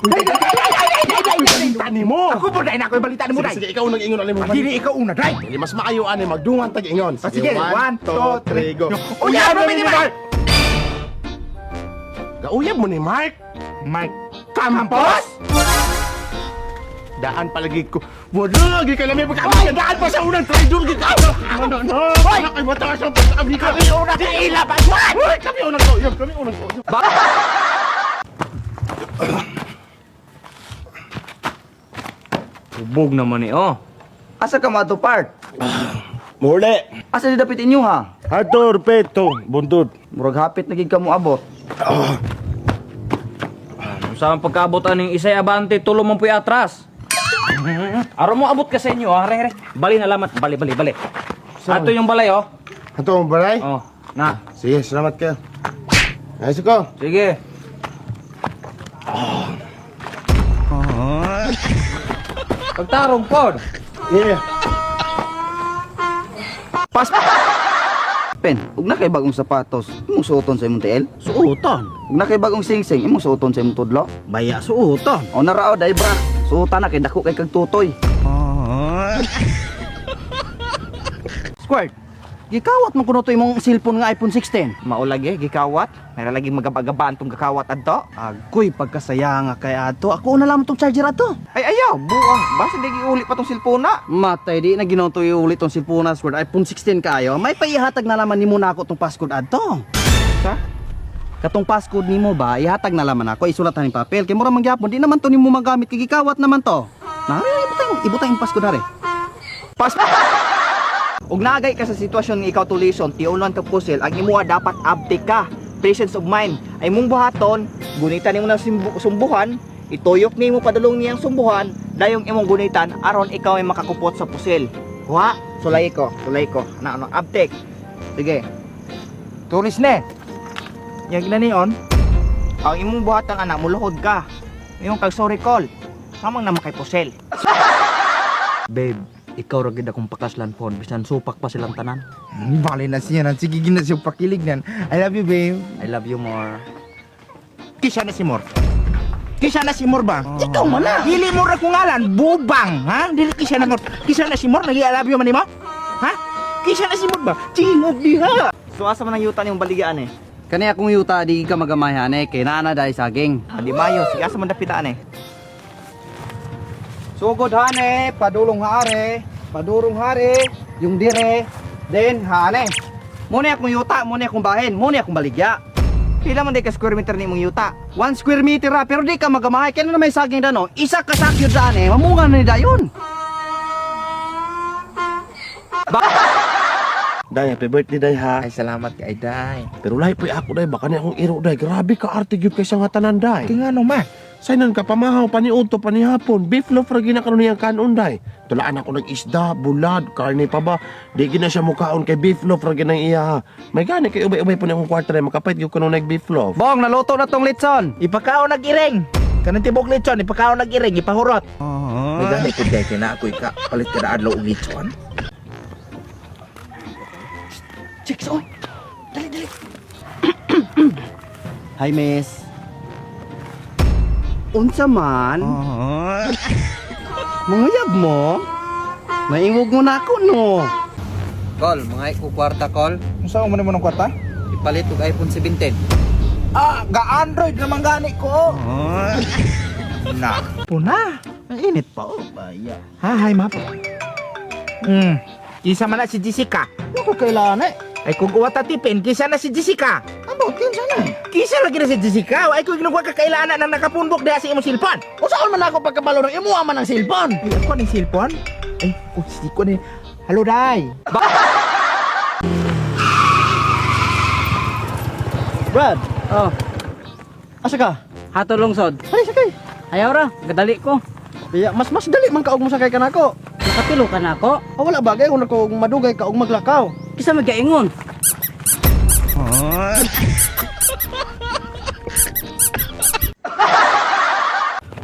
Balita nimo. Ako po dai na ako balita nimo Sige, dai. sige, ikaw unang ingon ani mo. Dili ikaw una dai. Dili mas maayo ani magdungan tag ingon. Ah, sige, 1, 2, 3, go. Uyab mo ni Mark. Gauyab mo ni Mark. Mark Campos? Daan palagi ko. Wala lagi kay lami pagka daan pa sa unang traitor gid ka. No no no. Hoy, kay mataas ang pag-abli ka. Kami una ka ila ba? Hoy, kami unang kauyab, kami unang kauyab. Hubog naman ni oh. Asa ka mato part? Muli. Asa di dapit inyo ha? Arthur Peto, bundod. Murag hapit na gid ka mo abot. Sa ang pagkaabot aning isay abante tulo man puy atras. Aron mo abot ka sa inyo ah, re re. Bali na lamat, bali bali bali. Ato yung balay oh. Ato ang balay? Oh, na. Sige, salamat kayo. Ayos ko. Sige. Pagtarong pod. Yeah. Pas Pen, ug na kay bagong sapatos, imong suoton sa imong tiil. Suoton. Ug na kay bagong singsing, imong suoton sa imong tudlo. Baya suoton. O narao dai bra, suotan na kay dako kay kag tutoy. Squirt. Gikawat mo kuno to imong cellphone nga iPhone 16. Maulagi gikawat. Mayra lagi magabagabaan tong gakawat adto. Agoy pagkasaya nga kay ato. Ako na lamang tong charger ato. Ay ayaw, buang. Basta di giuli pa tong cellphone na. Matay di na ginoo uli tong cellphone na Squirt. iPhone 16 kaayo. May paihatag na laman nimo nako tong passcode ato. Sa? Katong passcode nimo ba ihatag na laman ako isulat na ning papel kay mura man gyapon di naman to nimo magamit kay gikawat naman to. Na ibutang ibutang yung passcode are. Pas Ug naagay ka sa sitwasyon nga ikaw tulison, tiunon ka pusil, ang imuha dapat abtik ka. Presence of mind. Ay mong buhaton, gunitan nimo ng sumbuhan, ituyok nimo padulong niyang sumbuhan, dayong imong gunitan aron ikaw ay makakupot sa pusil. Kuha, sulay ko, sulay ko. Ana ano, abtik. Sige. Tulis ne. Yang ginanion. Ang imong buhatan anak, muluhod ka. Imong kag sorry call. Kamang na makay pusil. Babe, ikaw ra gid akong pakaslan pod bisan supak pa silang tanan. Bali na siya nan. Sige gina siya pakilig nan. I love you, babe. I love you more. Kisa na si Mor. Kisa na si Mor ba? Ikaw man na. Dili mo ra kung ngalan, bubang, ha? Dili kisa na Mor. Kisa na si Mor, nagi I love you man nimo? Ha? Kisa na si Mor ba? Tingog diha. So asa man ang yuta niyong baligaan eh? Kani akong yuta di ka magamayan eh kay naa na dai saging. Ah, di mayo, sige asa man dapitaan eh. Sugod hane, padulong hare, padurong hare, yung dire, then hane. Muna akong yuta, muna akong bahin, muna akong baligya. Pila man di ka square meter ni imong yuta? 1 square meter ra, pero di ka magamahay. Kaya na may saging dano, isa ka sakyo daan eh, mamunga na ni dayon. Day, happy birthday day ha. Ay, salamat kay Day. Pero lahi po'y ako day, baka ni akong iro day. Grabe ka arte gyud kay sa nga tanan day. Kaya nga no, ma. Say nan ka pamahaw paniudto panihapon. Beef loaf ra gina karon niyang kanon day. Tulaan ako nag isda, bulad, karne pa ba. Di gina siya mukaon kay beef loaf ra ginang iya ha. May gani kay ubay-ubay po ni akong kwarta day, makapait gyud kuno nag beef loaf. Bong, naluto na tong litson. Ipakaon nag iring. Kanang tibok lechon, ipakaon nag iring, ipahurot. May gani ko day kay na ako ika palit kada adlaw og lechon. Chicks, oy. Dali, dali. Hi, miss. Unsa man? Manguyab mo? Naingog mo na ako, no? Kol, mga ko kwarta kol. Unsa man nimo ng kwarta? Ipalit og iPhone 17. Ah, ga Android naman gani ko. Na. Puna. Ang init pa oh. Baya. Ha, hi map. Kisa man na si Jessica. Ano ko kailangan eh? Ay kung uwata tipin, kisa na si Jessica. Ambot, kinsa na? Kisa lagi na si Jessica. Ay kung ginuwa ka kailangan nang nakapunbok diha sa imong silpon. Usaon man ako pagkabalo ng imuha man ang cellphone. Ay, ako ning silpon? Ay, ko si ko ni. Hello, day. Brad, Oh, asa ka? hato lungsod. Ay, sakay. Ayaw ra, gadali ko. Iya, mas mas dali man kaog mo sakay kanako. Nakapilo ka na ako. Ah, wala bagay kung ako madugay ka og maglakaw. Kisa magaingon.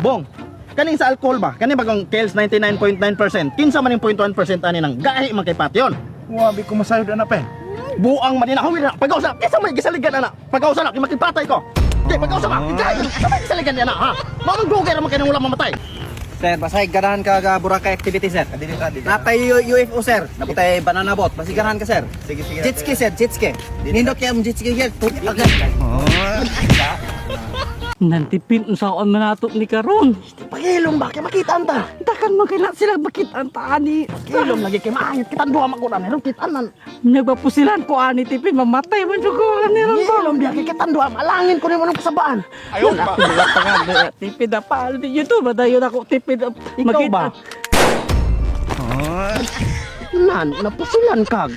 Bong, kaning sa alcohol ba? Kaning bagong Kels 99.9%. Kinsa man yung 0.1% ani nang gahi man kay Patyon. Wabi ko masayod ana pen. Buang man din ako na. Pagkausa, kinsa may gisaligan ana. Pagkausa na kay makipatay ko. Di pagkausa ba? Ikay, sabay sa ligan niya na ha. Mamang dugay ra man kay nang wala mamatay. Sir, basay ganahan ka ga Boracay activity, sir. Dili ka, dili. Natay UFO, sir. Naputay banana boat. Basig ganahan ka, sir. Sige, sige. Jet ski, sir, jet ski. Nindot kay ang jet ski, sir. Nantipin unsaon man nato ni karon. Pagilom ba kay makita anta. Takan man kay na sila bakit ang taani. Ilom lagi kay maayot kitang duha maguran ron kitanan. Nagpapusilan ko ani tipin mamatay man jud ko ani ron ba. Ilom diha kay kitang duha malangin ko nimo ng kasabaan. Ayaw ba? Tipid na pa. YouTube ba dayon ako tipid. Ikaw ba? Nan, napusilan kag.